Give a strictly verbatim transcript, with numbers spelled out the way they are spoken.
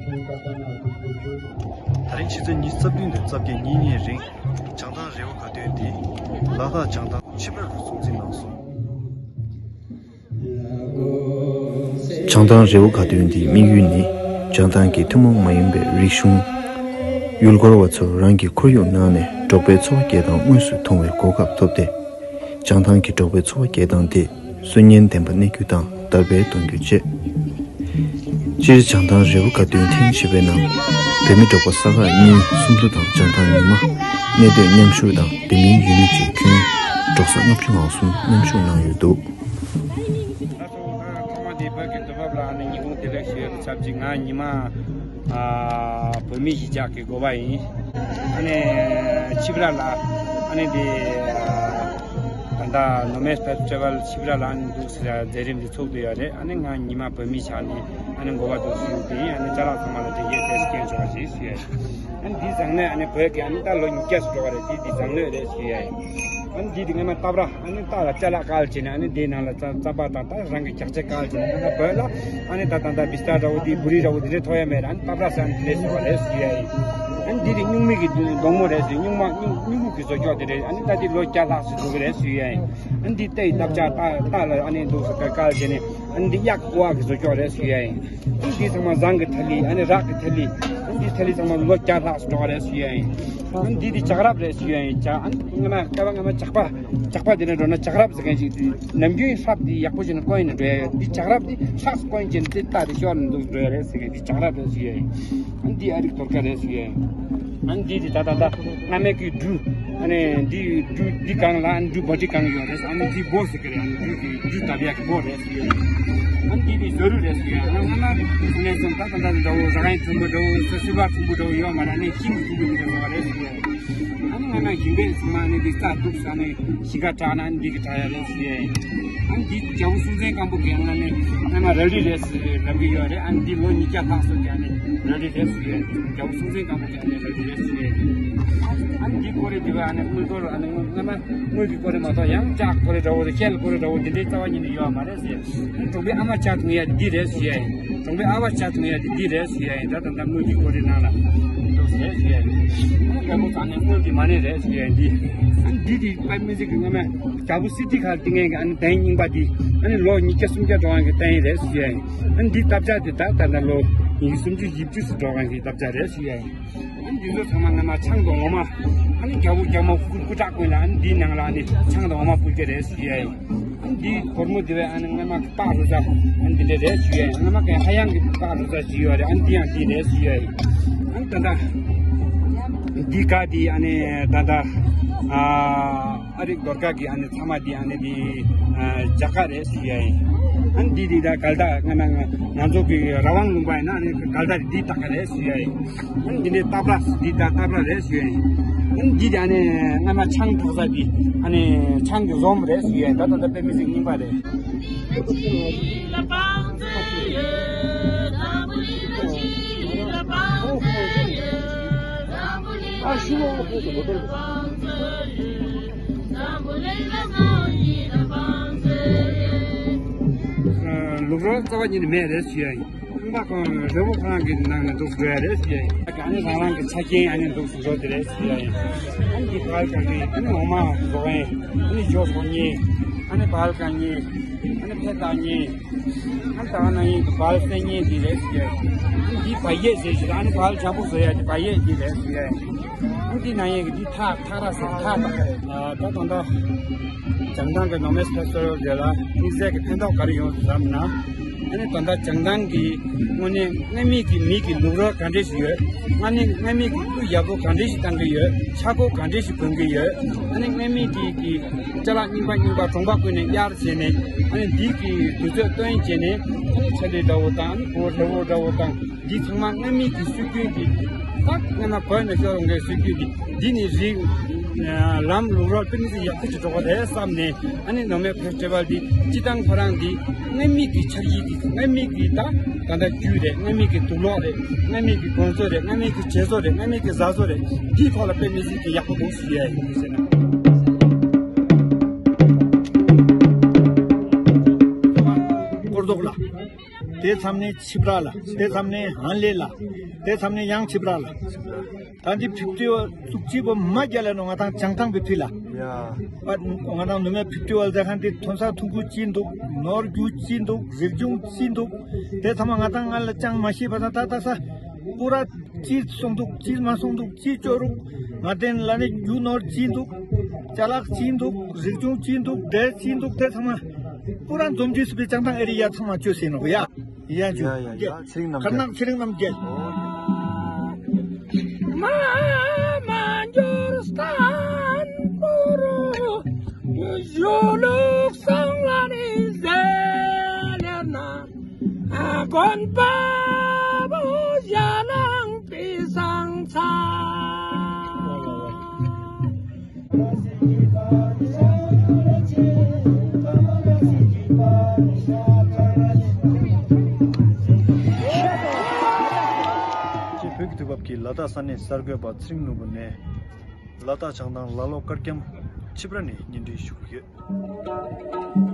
ད་རིང་ཕྱི་ཚེས་ཉི་ཤུ་རྩ་བདུན་དང་རྩ་བརྒྱད་ཉིན་གཉིས་རིང་བྱང་ཐང་རི་བོ་དགའ་སྟོན་འདི་ལ་དྭགས་བྱང་ཐང་ཆིབས་ར་རུ་སྲུང་བརྩི་གནང་སོང་། བྱང་ཐང་རི་བོ་དགའ་སྟོན་འདིའི་དམིགས་ཡུལ་ནི། བྱང་ཐང་གི་ཐུན་མོང་མ་ཡིན་པའི་རིག་གཞུང་། ཡུལ་སྐོར་བ་ཚོར་རང་གི་ཁོར་ཡུག་ནང་ནས་འབྲོག་པའི་འཚོ་བ་སྐྱེལ་སྟངས་དངོས་སུ་མཐོང་བའི་གོ་སྐབས་ཐོབ་སྟེ། བྱང་ཐང་གི་འབྲོག་པའི་འཚོ་བ་སྐྱེལ་སྟངས་དེ་སྲོལ་ངན་ལྡན་པ་གནས་རྒྱུ་དང་དར་སྤེལ་གཏོང་རྒྱུ་བཅས། སྤྱིར་བྱང་ཐང་རི་བོ་དགའ་སྟོན་ཐེངས་བཞི་པའི་ནང་། བོད་མི་འབྲོག་པ་ས་ཁག་གཉིས་སུམ་མདོ་དང་བྱང་ཐང་ཉི་མ། གནས་སྡོད་མཉམ་ཞུགས་དང་དེ་མིན་ཡུལ་མི་བཅས་ཁྱོན་འབྲོག་ས་ལྔ་བཅུ་ང་གསུམ་མཉམ་ཞུགས་གནང་ཡོད་འདུག། ད་སོ་ད་ཐོག་མ་དེ་བོད་ཀྱི་འདུན་པ་ལ་ཨ་ནི་ཉིན་གུང་བདེ་ལེགས་ཞུ་ཡ་ལ་ཆབས་ཅིག་ང་ཉི་མ་ཨ་བོད་མི་གཞིས་ཆགས་ཀྱི་འགོ་པ་ཡིན། ཨ་ནི་ཆིབས་ར་ལ་ཨ་ནི་དེ་ད་ལྟ་ནོ་མེད་ཕེ་སི་ཊི་ཝལ་ཆིབས་ར་ལ་ཨ་ནི་འདུག་ཟེར་མཛད་རིམ་དེ་ཚུགས་བསྡད་ཡོད་རེད། ཨ་ནི་ང་ཉི་མ་བོད་མི་ཆགས་ནས་ཨ་ནི་འགོ་པ་འདུག་ཟེར་དེ་ཡིན། ཨ་ནི་ཅ་ལག་ཚང་མ་ལ་དེ་གའི་དེ་སྐྱོན་ཆོག་པ་ཞིག་ཞུ་ཡ་ཡིན། ཨ་ནི་འདི་བཟང་ནས་ཨ་ནི་བོད་ཀྱི་ཨ་ནི་ད་ལོ་ཉིས་བརྒྱ་སུ་འགྲོ་བ་རེད། འདི་འདི་བཟང་ནོས་རེད་ཞུ་ཡ་ཡིན། ཨ་ནི་འདི་འདི་སྔ་མ་སྟབས་ར་ཨ་ནི་སྟག་ལ་ཅ་ལག་བཀལ་བྱས་ནས་ཨ་ནི་འདིའི་ནང་ལ་རྩམ་རྩམ་པ་དང་ད་རང་གི་རྒྱགས་ཆས་བཀལ་བྱས་ནས་ཨ་ནི་བོད་ལ་ཨ་ནི་ད་ད་ད་བི་སྟར་འདྲ་བོ་འདི་བུ་རི་འདྲ་བོ་འདི་འདྲས་ཐོགས་ཡ་མེད་ར། ཨ་ནི་སྟབས་ར་ཟེར་ཨ་ནི་འདི་འདྲས་ཟེར་བ་རེད་ཞུ་ཡ་ཡིན། ཨ་ནི་འདི་འདི་སྨྱུག་མིག་གི་སྡོང་མོ་རེད་ཟེར། སྨྱུག་མ་སྨྱུག་སྨྱུ་གུ་གི་བཟོ་ཀྱོག་དེ་རེད། ཨ་ནི་ད་འདི་ལོ་བརྒྱ་ལྷག་ཙམ་འགྲོ་གི་རེད་ཞུ་ཡ་ཡིན། ཨ་ནི་འདི་རྟའི་སྟབས་ཆག་སྟག་སྟག་ལ་ཨ་ནི་འདུག་ཟེར་བཀལ་བྱས་ནས་ཨ་ནི་འདི་གཡག་ཀོ་བ་གི་བཟོ་ཀྱོག་རེད་ཞུ་ཡ་ཡིན། ཨ་ནི་འདི་ཚང་མ་ཟངས་ཀྱི་ཐ་ལི། ཨ་ནི་རག་གི་ཐ་ལི། ཨ་ནི་འདི་ཐ་ལི་ཚང་མ་ལོ་བརྒྱ་ལྷག་ཙམ་འགྲོ་གི་རེད་ཞུ་ཡ་ཡིན། ཨ་ནི་འདི་འདི་ལྕགས་རབ་རེད་ཞུ་ཡ་ཡིན། ལྕགས་ཨ་ནི་སྔ་མ་སྐལ་བ་སྔ་མ་ཇག་པ་ཇག་པ་དེ་ནས་འགྲོ་ན་ལྕགས་རབ་ཟེར་མཁན་ཅིག་དེ་ནམ་རྒྱུན་ཧྲབ་དེ་ཡག་པོ་བྱས་ནས་བསྐོན་ནས་འགྲོ་ཡ་ཡོད། འདི་ལྕགས་རབ་དེ་ཧྲག་བསྐོན་བྱས་ནས་དེ་ལྟ་དེ་ཤོར་ནས་འདུག་འགྲོ་ཡ་རེད་ཟེར་མཁན་འདི་ལྕགས་རབ་རེད་ཞུ་ཡ་ཡིན། ཨ་ནི་འདི་ཨ་རིག་རྡོར་ཁ་རེད་ཞུ་ཡ་ཡིན། ཨ་ནི་འདི་དེ་ད་ད་ད་སྔ་མའི་གི་འབྲུ། ཨ་ནི་འདི་འབྲུ་འདི་གང་ལ་ཨ་ནི་འབྲུ་བ་འདི་གང་ཡོད་རེད། ཨ་ནི་འདི་སྒོ་ཟེར་གི་རེད། ཨ་ནི་འབྲུ་གི་འབྲུ་བཏབ་ཡག་གི་སྒོ་རེད་ཟེར་གི་རེད། ཨ་ནི་འདི་དེ་བཟོ་རུ་རེད་ཟེར་གི་རེད། ཨ་ནི་སྔ་མ་གནས་ཚུལ་ད་ད་ད་འདྲ་བོ་ར་གའི་ཁྲོན་པོ་འདྲ་བོ་ས་སི་བ་ཁྲོན་པོ་འདྲ་བོ་ཡོད་མ་རེད། ཨ་ནི་ཤིང་གི་ཁྲོན་པོ་མི་འདྲ་བ་རེད་ཟེར་གི་རེད། ཨ་ནི་སྔ་མ་ཞིང་པས་ཚང་མ་ཨ་ནི་འདི་རྩྭ་བཏུགས་ས་ནས་ཞིང་ཁ་བྲག་ན་ཨ་ནི་འདི་གི་བྲག་ཡ་རེད་ཟེར་གི་རེད། ཨ་ནི་འདི་རྒྱལ་པོ་སྲོང་བཙན་སྒམ་པོ་གི་ཨ་ནི་སྔ་མ་རལ་གྲི་རེད་ཟེར་གི་ལབ་གི་ཡོད་རེད། ཨ་ནི་འདི་ལོ་ཉིས་བརྒྱ་ལྷག་སོང་གི་ཨ་ནི་རལ་གྲི་རེད་ཟེར་གི་རེད། རྒྱལ་པོ་སྲོང་བཙན་སྒམ་པོ་གི་ཨ་ནི་རལ་གྲི་རེད་ཟེར་གི་རེད། ཨ་ནི་འདི་ཀོ་རེ་འདི་བ་ཨ་ནི་དངུལ་ཀོ་རེ་ཨ་ནི་དངུལ་སྔ་མ་དངུལ་གྱི་ཀོ་རེ་མ་གཏོགས་ཡང་ལྕགས་ཀོ་རེ་འདྲ་བོ་དང་ཤེལ་ཀོ་རེ་འདྲ་བོ་འདི་འདྲའི་རྩ་བ་ཉིད་ནས་ཡོད་མ་རེད་ཟེར། ཨ་ནི་གྲོང་པའི་ཨ་མ་ཇ་འཐུང་ཡ་འདི་རེད་ཟེར་ཡ་ཡིན། གྲོང་པའི་ཨ་བ་ཇ་འཐུང་ཡ་འདི་འདི་རེད་ཟེར་ཡ་ཡིན། ད་ད་ད་དངུལ་གྱི་ཀོ་རེ་ནང་ལ་འདུག་ཟེར་ཟེར་ཡ་ཡིན། ཨ་ནི་རྒད་པོ་ཚང་ནས་དངུལ་གྱི་མ་ཎི་རེད་ཟེར་ཡ་ཡིན་འདི། ཨ་ནི་འདི་དེ་དཔེ་མི་སྲིད་ཀྱི་སྔ་མ་རྒྱལ་པོ་སི་ཏི་ག་ལ་བཏིང་མཁན་གྱི་ཨ་ནི་གདན་རྙིང་པ་འདི་ཨ་ནི་ལོ་ཉིས་བརྒྱ་སུམ་བརྒྱ་འགྲོ་མཁན་གྱི་རྟེན་རེད་ཟེར་ཡ་ཡིན། ཨ་ནི་འདི་སྟབས་ཆག་དེ་ད་ད་ད་ལོ་ཉིས་བརྒྱ་སུམ་ཅུ་བཞི་བཅུ་ཙམ་འགྲོ་མཁན་གྱི་སྟབས་ཆག་རེད་ཟེར་ཡ་ཡིན། ཨ་ནི་འདི་ཚོ་ཚང་མ་སྔ་མ་ཆང་དང་འོ་མ། ཨ་ནི་རྒྱལ་པོ་རྒྱལ་མོ་སྐུ་སྐུ་དྲག་ཀུན་ལ་ཨ་ནི་འདིའི་ནང་ལ་ཨ་ནི་ཆང་དང་འོ་མ་ཕུལ་གྱི་རེད་ཞུ་ཡ་ཡིན། ཨ་ནི་འདིའི་སྒོར་མོ་འདི་བས་ཨ་ནི་སྔ་མ་གི་སྟག་རུ་ས་ཨ་ནི་འདི་འདྲ་རེད་ཞུ་ཡ་ཡིན། སྔ་མ་གི་ཧ་ཡང་གི་སྟག་རུ་ས་ཞིག་ཡོད་རེད། ཨ་ནི་འདི་ཡང་འདི་རེད་ཞུ་ཡ་ཡིན། ཨ་ནི་ད་ལྟ་འདི་ག་འདི་ཨ་ནི་ད་ལྟ་ཨ་ཨ་རིག་རྡོར་དཀར་གི་ཨ་ནི་ཚང་མ་འདི་ཨ་ནི་འདི་ཨ་རྒྱ་གར་རེད་ཞུ་ཡ་ཡིན། ཨ་ནི་འདི་འདི་ད་གལ་ཏེ་སྔ་མ་ང་ང་ཚོ་གི་ར་བང་ལུང་པ་ཡིན་ན་ཨ་ནི་གལ་ཏེ་འདི་ད་ག་རེད་ཞུ་ཡ་ཡིན། ཨ་ནི་འདི་འདྲའི་སྟབས་ར་འདི་ད་སྟབས་ར་རེད་ཞུ་ཡ་ཡིན། ཨ་ནི་འདི་དེ་ཨ་ནི་སྔ་མ་ཆང་འཐུང་ས་འདི་ཨ་ནི་ཆང་གི་ཟོམ་རེད་ཞུ་ཡ་ཡིན། ད་ད་ད་དཔེ་མི་སྲིད་རྙིང་པ་རེད། ལུག་རོགས་རྩ་བ་ཉིད་ནས་མེད་རེད་ཞུ་ཡ་ཡིན། ཁང་པ་ཁོང་རི་བོ་ཁོ་རང་གི་ནང་ནས་འདུག་འགྲོ་ཡ་རེད་ཟེར་ཡ་ཡིན། ཨ་ནི་རང་རང་གི་ཆ་རྐྱེན་ཨ་ནི་འདུག་འགྲོ་དེ་རེད་ཟེར་ཡ་ཡིན། ཨ་ནི་འདི་བལ་གང་ཡིན། ཨ་ནི་འོ་མ་བཟོ་མཁན། ཨ་ནི་ཇོ་བཟོ་མཁན། ཨ་ནི་བལ་གང་ཡིན། ཨ་ནི་ཕེ་བཏགས་མཁན། ཨ་ནི་ད་ནང་ཡིན་གི་བལ་སེལ་མཁན་འདི་རེད་ཟེར་ཡ་ཡིན། ཨ་ནི་འདི་བལ་ཡས་ཟེར་ཞིག་ཨ་ནི་བལ་འཇམ་པོ་བཟོ་ཡ་འདི་བལ་ཡས་འདི་རེད་ཟེར་ཡ་ཡིན། ཨ་ནི་འདི་ནང་ཡིན་གི་འདི་ཐག་ཐག་ར་ཟེར་ཐག་ཐག་རེད། ད་ད་ད་བྱང་ཐང་གི་ནོ་མེད་ཕེ་སི་ཊི་ཝལ་དེ་ལ་དམིགས་བསལ་གྱི་ཕན་ཐོགས་ག་རེ་ཡོང་བསམ་ན། ཨ་ནི་ད་ལྟ་བྱང་ཐང་གི་དངོས་གནས་སྔ་མའི་གི་མི་གི་ལུགས་རོལ་ག་འདྲས་ཤིག་ཡོད། ཨ་ནི་སྔ་མའི་གི་སྐུ་ཡག་པོ་ག་འདྲས་ཤིག་བཏང་གི་ཡོད། ཆག་སྒོ་ག་འདྲས་ཤིག་གོན་གི་ཡོད། ཨ་ནི་སྔ་མའི་གི་གི་ཅ་ལག་རྙིང་པ་རྙིང་པ་གྲོང་པ་ཀུན་ནས་གཡར་བྱས་ནས། ཨ་ནི་འདི་གི་དུས་ཚོད་སྟོན་བྱས་ནས། ཨ་ནི་ཆ་ལི་འདྲ་བོ་དང་ཨ་ནི་གོས་ལེགས་པོ་འདྲ་བོ་དང་། འདི་ཚང་མ་སྔ་མའི་གི་སྲོལ་རྒྱུན་གྱི། ད་སྔ་མ་བོད་ནས་ཤོར་འོང་མཁན་སྲོལ་རྒྱུན་གྱི། འདི་ནི་རིགས་ལམ་ལུགས་རོལ་དཔེ་མི་སྲིད་ཡག་པོ་ཅིག་འགྲོ་གི་རེད་བསམ་ནས། ཨ་ནི་ནོ་མེད་ཕེ་སི་ཊི་ཝལ་འདི་སྤྱི་བཏང་ཁོ་རང་འདི་སྔ་མའི་གི་འཆར་གཞི་འདི། སྔ་མའི་གི་ད་ད་ལྟ་རྒྱུད་རེད། སྔ་མའི་གི་དུག་ལོག་རེད། སྔ་མའི་གི་དགོན་གཙོ་རེད། སྔ་མའི་གི་བྱེས་གཙོ་རེད། སྔ་མའི་གི་བཟའ་གཙོ་རེད། འདིའི་ཐོག་ལ་དཔེ་མི་སྲིད་ཀྱི་ཡག་པོ་འདུག་ཞུ་ཡ་ཡིན་ཟེར་ན། སྐོར་ཚོགས་ལ། དེ་མཚམས་ནས་ཆིབས་ར་ལ། དེ་མཚམས་ནས་ཧན་ལེ་ལ། དེ་མཚམས་ནས་ཡང་ཆིབས་ར་ལ། ད་འདི་ཕིབ་ཏི་བ་བཙུགས་ཅི་བ་མ་རྒྱ་ལ་ནོ་ང་ཏང་བྱང་ཐང་བི་ཕི་ལ། ཡ། པ་ང་ཏང་ནུ་མའི་ཕིབ་ཏི་བ་ལ་ཟེར་ཁན་དེ་ཐོན་ས་ཐུང་ཀུ་ཅི་འདུག་ནོར་རྒྱུ་ཅི་འདུག་རིག་གཞུང་ཅི་འདུག་དེ་ཚང་མ་ང་ཏང་ང་ལ་ཅང་མ་ཤེས་པ་ད་ད་ད་ས་པུ་ར་ཅི་སོང་འདུག་ཅི་མ་སོང་འདུག་ཅི་ཅོ་རུག་ང་ཏན་ལ་ནི་རྒྱུ་ནོར་ཅི་འདུག་ཅ་ལག་ཅི་འདུག་རིག་གཞུང་ཅི་འདུག་དེ་ཅི་འདུག་དེ་ཚང་མ་པུ་ར་འཛོམས་རྒྱུ་སི་པའི་བྱང་ཐང་ཨེ་རི་ཡ་ཚང་མ་ཅོ་ཟིན་ནོ་ཡ། ཡ་ཇུ། ཡ་ཡ་ཡ། ཚེ་རིང་རྣམ་ཁར་རྒྱལ། ནག་ཚེ་རིང་རྣམ་རྒྱལ། མ་མ་འགྱུར་སྟན་པོ་རུ་གཞོན་ལུགས་སང་ལ་ནི་ཟེར་ལེར་ན་དགོན་པ་བོ་ཡ་ལང་པི་སང་ཚ། ཅེས་བོད་ཀྱི་དུས་བབ་ཀྱི་ལ་དྭགས་ས་གནས་གསར་འགོད་པ་ཚེ་རིང་ནོར་བུ་ནས་ལ་དྭགས་བྱང་ཐང་ལ་ལོ་དཀར་སྐྱམ་ཆིབས་ར་ནས་བརྙན་འཕྲིན་ཞུ་གི་ཡོད།